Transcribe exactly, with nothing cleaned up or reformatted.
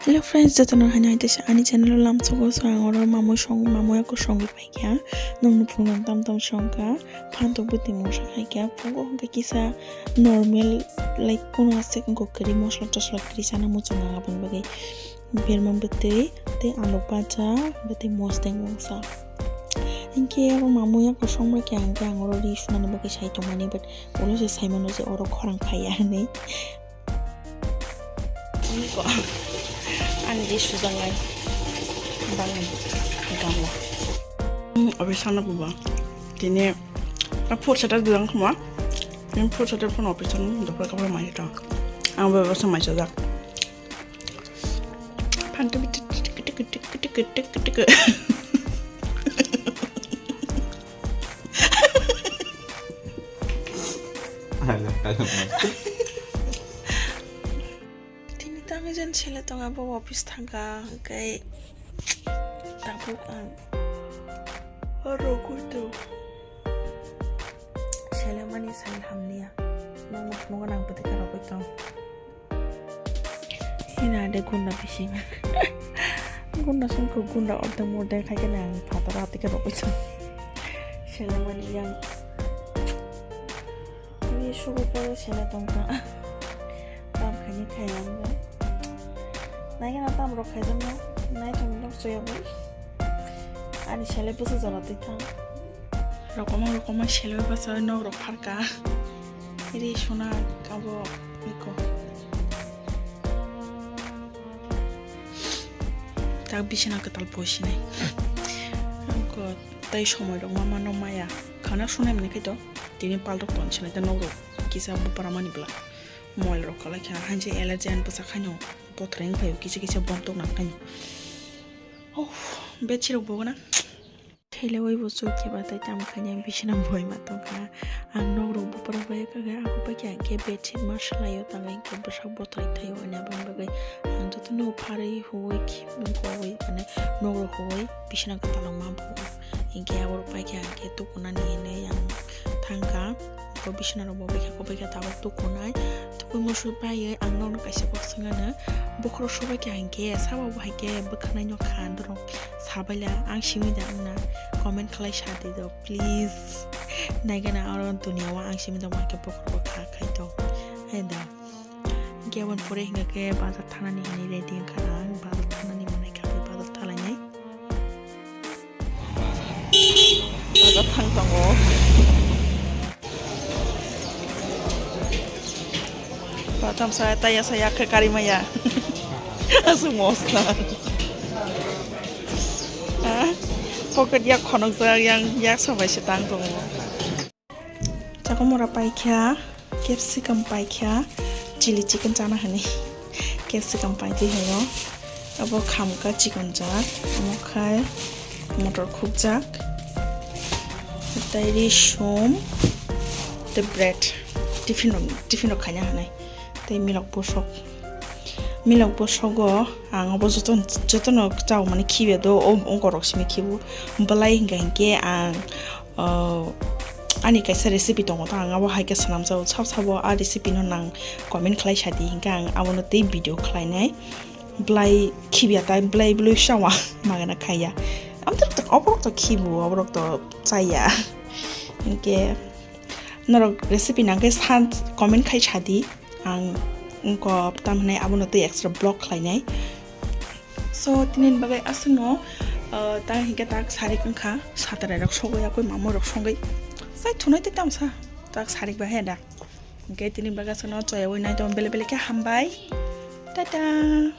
Hello friends, jotono haino hai teisa ani channel o lamsogo. So ang oro mamui song, mamui ako songwi paikha. Nokni phunukno tam tam songkha. Phantok bwtwi mungsa khaikha. Phungo hwnkhe kisa normal, like, kono aswk wngkha kwrwi, mosla tosla kwrwi chana muchungo aboni bagwi. Berma bwtwi tei alu bhaja bwtwi mosdeng mungsa. Hinkhe oro mamui ako songbai khe ang khe ang oro ri sunani bagwi sai tongmani, but ulo se saimano je oro khorang phaiya hinwi. Niko. Ani di sujangai. Bangni gamla. Hmm, obi sana buba. Tini a food center dudang khuma. Tini food center phone office ni dokra kapra mai ta. Ang baba sa mai sajak. Phantu bi tik tik tik tik tik tik tik tik. Tini tangwi jen sele tongo, abo office thangkha, hwnkhe tabuk ang oro kurtu selemani sai hamliya. Nokno phunukgo nang bwtwi khe rogwi tong. Hina de gunda bising. Gunda songkhe gunda ordek mordek hai khe nang phataro atwi khe rogwi tong. Selemani yang. Ni sugo pore sele tongkha. Tam khaini khai ang. Nai gana tam rok khai jang no. Nai thong nok soya bai. Ani sele busa jora twi thang. Rokoma rokoma sele basa nok rok pharka. Ri sona abo iko. Tak bisina kwtal poisinai. Ko tai somoi rok mama no maya. Khana sunai mani khai to. Tini pal rok ton sinai ta nok rok kisa bupara mani bla. Mol rok kalai kha hanji allergy an bwsa khaino bothrai wng phaio kisa kisa bom tok nang khaino. Oh, bed sirok bo gana. Thailewi bo chuk khe ba tai tamo khaini ang bisina boi ma tong kha. Ang nok rok bupra bai kha khe ako bai khe ang khe bed sheet ma swlai o tang khe bwsak bothrai thai o ani aboni bagwi ang joto no pharwi huwi kowai mane nok rok huwi bisina kwtal rok ma bo. Hinkhe aborok bai khe ang khe tukunani hinwi ang thang kha. Ko bisina rok bo bai khe ko bai khe tabuk tukunai. Tukui musu bai ang nok no kaisa kok swngano. Bokhorok sobai khe ang khe sabo bo hai khe bwkhanai no kha dorong. Sabaila ang simi da wngna comment khlai sa di do please. Naigana oro dunia o ang simi da ma khe bokhorok kha khai tong. Hai da. Hinkhe aboni pore hinkhe khe bazar thanani hinwi ready wngkha ang. Bazar thanani manai kha bazar thalainai. Bazar thang tongo. Batam sa taya sa yak khe kari maya. Asu mosla. Ha? Pocket yak khonok jak yang yak sabai se tang tongo. Chakomora paikha, capsicum paikha, chili chicken chana hinwi. Capsicum paitwi haio. Abo khamka chicken jak, omo khai motor khukjak. Tai risum, tei bread. Tiffin rok, tiffin rok khaina hinwi. Tei milok bosok. Milok bosogo ang obo joto, jotono chao mani khibi do, o, ongkorok simi khibu. Belai hinkha hinkhe ang, o, ani kaisa recipe tongo ta, ang abo hai khe swnamjao. Sab sabo a recipe no nang comment khlai sadi, hinkhe ang abono tei video khlainai. Belai khibya tai, belai belai sawa magana khaiya. Amtwrok to, oborok to khibu, oborok to chaya. Hinkhe norok recipe nangkhe san comment khai sadi. Ang wngkha tamhinai abono tei extra vlog khlainai. So, tinini bagwi aswkno, uh, ta hinkhe tak sarik wngkha, satrai rok sogwi yakwi mamui rok songwi. Sai thunai tei tamsa tak sarik ba he da. Hinkhe tini bagwi aswkno choyawi nai tong bele bele khe hambai. Tata.